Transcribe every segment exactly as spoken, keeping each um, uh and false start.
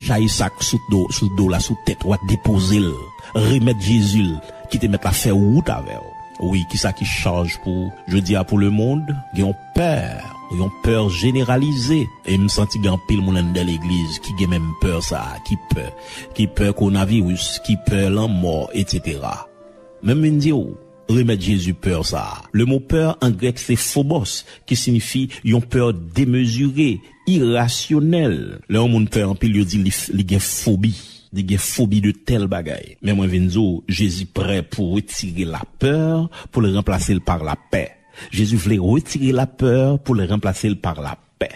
Chay sa k sou do, sou do la, sou tèt ou a, depoze l. Remèt Jezi l, kite Mèt la fè wout avè w. Wi, kisa ki chaj pou jodi a pou lemonn? Gen yon pè, yon pè jeneralize. E m santi gen anpil moun anndan legliz ki gen menm pè sa a, ki pè, ki pè kowonaviris, ki pè lanmò, etsetera. Men m vin di w, remèt Jezi pè sa a. Lemo pè an grèk se phobos, ki siyifi yon pè demezire, irasyonèl. Lè yon moun pè anpil, yo di li, li gen fobi. Li gen fobi de tèl bagay. Men mwen vin di w, Jezi prè pou retire lapè, pou l ranplase l pa lapè. Jezi vle retire lapè pou l ranplase l pa lapè.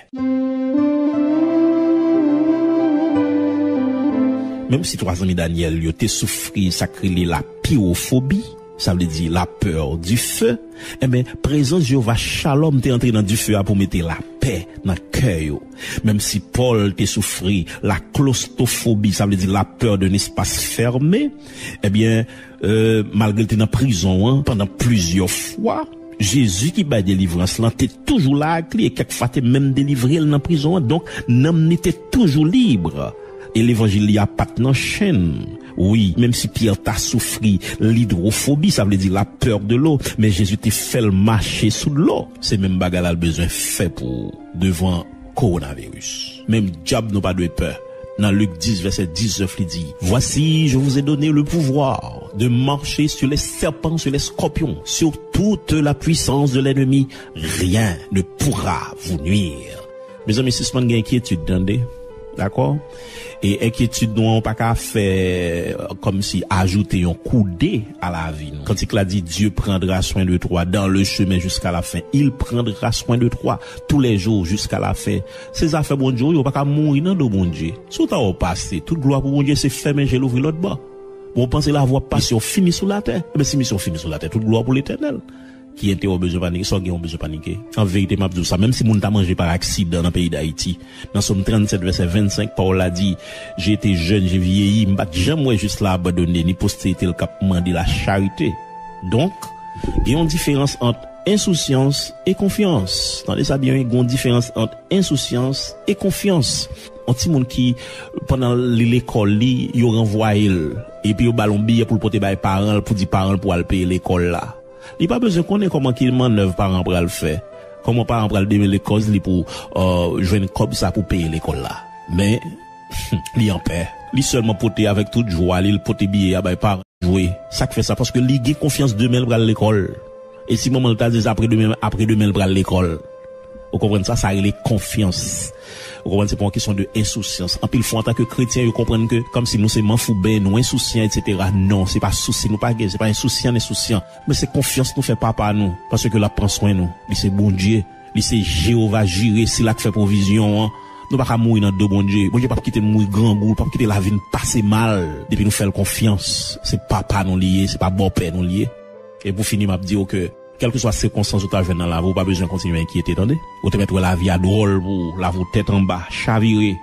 Menm si twa zanmi Danyèl yo te soufri sa k rele lapiwofobi, sa vle di la peur du feu, enben, prezans Jewova Shalom te antre nan dife a pou mete lapè nan kè yo. Menm si Pòl te soufri la claustrophobie, sa vle di la peur d'un espace fermé, ebyen, euh, malgre l te nan prizon an pandan plizyè fwa, Jezi ki bay delivrans lan te toujou la ak li e kèk fwa te menm delivre l nan prizon an. Donk, nanm li te toujou lib. E levanjil li a pa t nan chenn. Wi, menm si Pyè ta soufri lidwofobi, sa vle di la peur de l'eau, men Jezi te fè l mache sou dlo. Se menm bagay la l bezwen fè pou ou devan kowonaviris. Menm dyab nou pa dwe pè. Nan Lik dis, vèsè diznèf, li di, Voici, je vous ai donné le pouvoir de marcher sur les serpents, sur les scorpions, sur toute la puissance de l'ennemi. Rien ne pourra vous nuire. Mezanmi, sispann gen enkyetid, tande. Dakò? E enkyetid nou an, ou pa ka fè, euh, kòmsi ajoute yon kou de a lavi nou. Kantik la di, Dieu prendra soin de toi dans le chemin jusqu'à la fin. Il prendra soin de toi tous les jours jusqu'à la fin. Se zafè Bondye, ou pa ka mouri nan do Bondye. Si w ta wè w pase, tout glwa pou Bondye, se fèmen je l ouvri lòt bò. Bon, w panse lavi w ap pase, w fini sou latè. Ebyen, si misyon w fini sou latè, tout glwa pou Letènèl. Ki entè w bezwen panike? Sa w gen w bezwen panike? An verite, m ap di w sa, menm si moun ta manje pa aksidan nan peyi Dayiti, nan Sòm trannsèt, vèsè vennsenk, pawòl la di, J'ai été jeune, j'ai vieilli, m pa t janm wè jis la abandone, ni posterite l k ap mande lacharite. Donk, gen yon diferans ant ensousyans e konfyans. Tande sa byen, wi, gen yon diferans ant ensousyans e konfyans. Yon timoun ki, pandan li lekòl li, yo ranvwaye l, epi yo ba l yon biyè pou l pote bay paran l, pou di paran l pou al peye lekòl la. Li pa bezwen konnen kòman ki mannèv paran pral fè, kòman paran pral demele kòz li pou, euh, jwenn kòb sa pou peye lekòl la. Men, li an pè. Li sèlman pote avèk tout jwa li, li pote biyè a bay paran. Jwe. Sa k fè sa? Paske li gen konfyans demen l pral lekòl. E si manman l ta di l apre demen, apre demen l pral lekòl. Ou konprann sa? Sa rele konfyans. Ou konprann? Se pa yon kesyon de ensousyans. Anpil fwa, antanke kretyen, yo konprann ke kòmsi nou se manfouben, nou ensousyan, etsetera. Non, se pa sousi nou pa gen, se pa ensousyan, ensousyan. Men se konfyans nou fè Papa nou, paske l ap pran swen nou. Li se Bondye. Li se Jewova Jire, sila k fè pwovizyon an. Nou pa ka mouri nan do Bondye. Bondye p ap kite n mouri grangou, li p ap kite lavi n pase mal depi nou fè l konfyans. Se Papa nou li ye, se pa bòpè nou li ye. E pou fini, m ap di w ke, kèlkeswa sikonstans ou ta jwenn nan lavi w, ou pa bezwen kontinye enkyete, tande. Ou te mèt wè lavi a dwòl pou ou, lavi w tèt anba, chavire.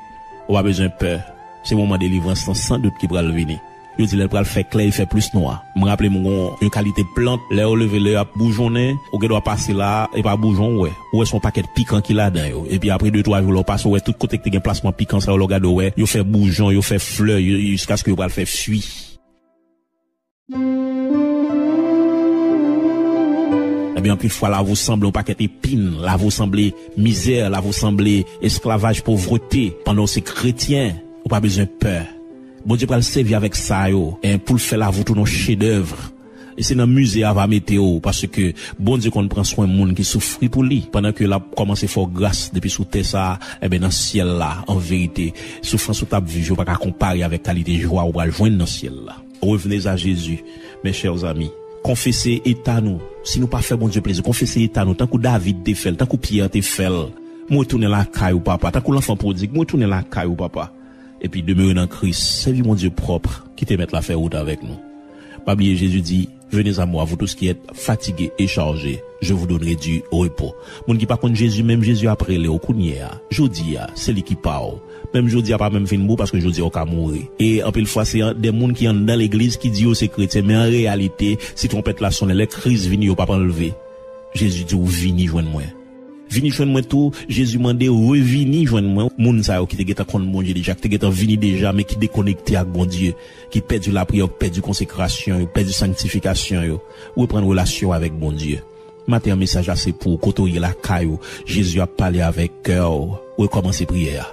Ou pa bezwen pè. Se moman delivrans lan, san dout, ki pral vini. Yo di lè l pral fè klè, li fè plis nwa. M raple m gon yon kalite plant, lè yo leve, lè y ap boujonnen, ou gen dwa pase la, e pa boujon w wè. Ou wè se yon pakèt pikan ki ladan yo. Epi apre de, twa jou, lè w pase, ou wè tout kote ki te gen plasman pikan sa yo, lè w gade, w wè, yo fè boujon, yo fè flè, yo, jiskaske yo pral fè fwi. Ebyen, anpil fwa, lavi w sanble yon pakèt epin, lavi w sanble mizè, lavi w sanble esklavaj, povrete, pandan w se kretyen, ou pa bezwen pè. Bondye pral sèvi avèk sa yo, en, pou l fè lavi w tounen yon chedèv. E se nan mize a va mete w, paske Bondye konn pran swen moun ki soufri pou li. Pandan ke l ap kòmanse fè w gras depi sou tè sa a, enben, nan syèl la, an verite, soufrans ou t ap viv yo pa ka konpare avèk kalite jwa ou pral jwenn nan syèl la. Revenez à Jésus, mes chers amis. Konfese eta nou. Si nou pa fè Bondye plezi, konfese eta nou, tankou David te fè l, tankou Pyè te fè l. M retounen lakay ou, Papa. Tankou lanfan pwodig, m retounen lakay ou, Papa. Epi demere nan Kris. Sèvi Bondye pwòp, kite Mèt la fè wout avèk nou. Pa bliye Jezi di, Venez à moi, vous tous qui êtes fatigués et chargés, je vous donnerai du repos. Moun ki pa konn Jezi, menm Jezi ap rele w kounye a, jodi a, se li ki pa w. Menm jodi a pa menm fin bon, paske jodi a w ka mouri. E anpil fwa, se an, de moun ki anndan legliz ki di yo se kretyen, men an reyalite, si twonpèt la sonnen, lè kriz vini, yo p ap anlve. Jezi di w, vini jwenn mwen. Vini jwenn mwen tou, Jezi mande, revini jwenn mwen. Moun sa yo ki te gentan konn Bondye deja, ki te gentan vini deja, men ki dekonekte ak Bondye, ki pèdi lapriyè yo, ki pèdi konsekrasyon yo, pèdi sanktifikasyon yo, reprann relasyon avèk Bondye. Maten an, mesaj la se pou ou, kote w ye lakay ou, Jezi ap pale avèk kè w, rekòmanse priyè a.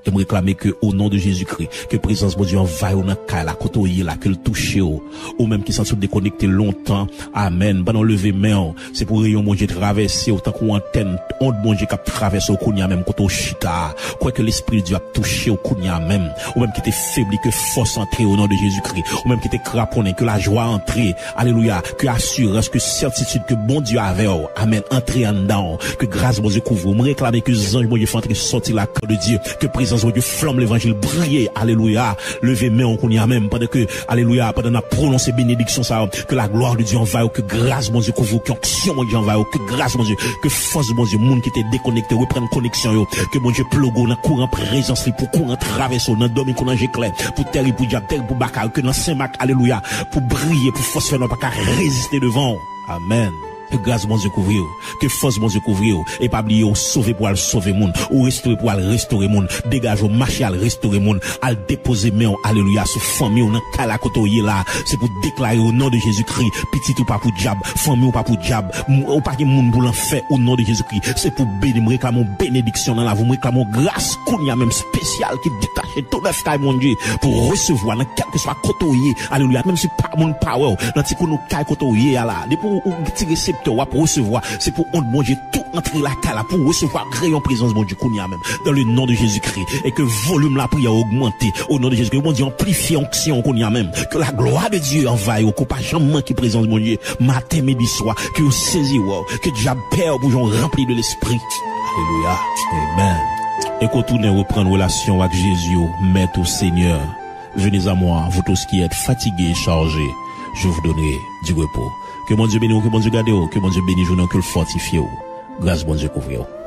E m reklame ke, o non de Jezikri, ke prezans Bondye anvayi w nan kay la, kote w ye la, ke l touche w. Ou menm ki santi w dekonekte lontan, amèn. Pandan w leve men w, se pou reyon Bondye travèse w tankou antèn ond Bondye k ap travèse w kounye a menm kote w chita a. Kwè ke Lespri Dye ap touche w kounye a menm. Ou menm ki te febli, ke fòs antre o non de Jezikri. Ou menm ki te kraponnen, ke lajwa antre. Alelouya. Ke asirans, ke sètitid ke Bondye avè w. Amèn. Antre anndan w. Ke gras Bondye kouvri w. M reklame ke zanj Bondye fè antre sòti lakay de Dye. Ke prezans Bondye, flanm levanjil briye. Alelouya. Leve men w kounye a menm. Pandan ke, alelouya, pandan n ap pwononse benediksyon sa yo, ke la glwa de Dye anvayi w, ke gras Bondye kouvri w, ke onksyon Bondye anvayi w, ke gras Bondye, ke fòs Bondye, moun ki te dekonekte, reprann koneksyon yo, ke Bondye ploge w nan kouran prezans li, pou kouran travèse w, nan dòmi kou nan je klè, pou tèri pou dyab, tèri pou baka yo, ke nan Sen Mak, alelouya, pou briye, pou fòs fènwa pa ka reziste devan w. Amèn. Ke gras Bondye kouvri w. Ke fòs Bondye kouvri w. E pa bliye, ou sove pou al sove moun. Ou restore pou al restore moun. Degaje w, mache al restore moun. Al depoze men w, alelouya, sou fanmi w nan kay la kote w ye la. Se pou deklare o non de Jezikri. Pitit ou pa pou dyab. Fanmi w pa pou dyab. M- Ou pa gen moun pou lanfè o non de Jezikri. Se pou beni. M reklame yon benediksyon nan lavi w. M reklame yon gras kounye a menm espesyal ki detache tou nèf kay Bondye pou resevwa nan kèlkeswa kote w ye. Alelouya. Menm si pa moun pa wè w, nan ti kou nou kay kote w ye a la. Depi w, w ti reseptè, w ap resevwa. Se pou ond Bondye tou antre lakay la pou w resevwa reyon prezans Bondye kounye a menm. Dans le nom de Jésus-Christ. E ke volim lapriyè ogmante. O non de Jezi, ke Bondye anplifye onksyon kounye a menm. Ke la glwa de Dye anvayi w, ke w pa janm manke prezans Bondye. Maten, midi, swa, ke yo sezi wè w. Ke dyab pè w pou jan w ranpli de Lespri. Alelouya. Amen. E ke w tounen reprann relasyon w ak Jezi, w, Mèt ou Senyè. Venez à moi, vous tous qui êtes fatigués et chargés, je vous donnerai du repos. Ke Bondye beni w, ke Bondye gade w, ke Bondye beni jounen w, ke l fòtifye w. Gras Bondye kouvri w.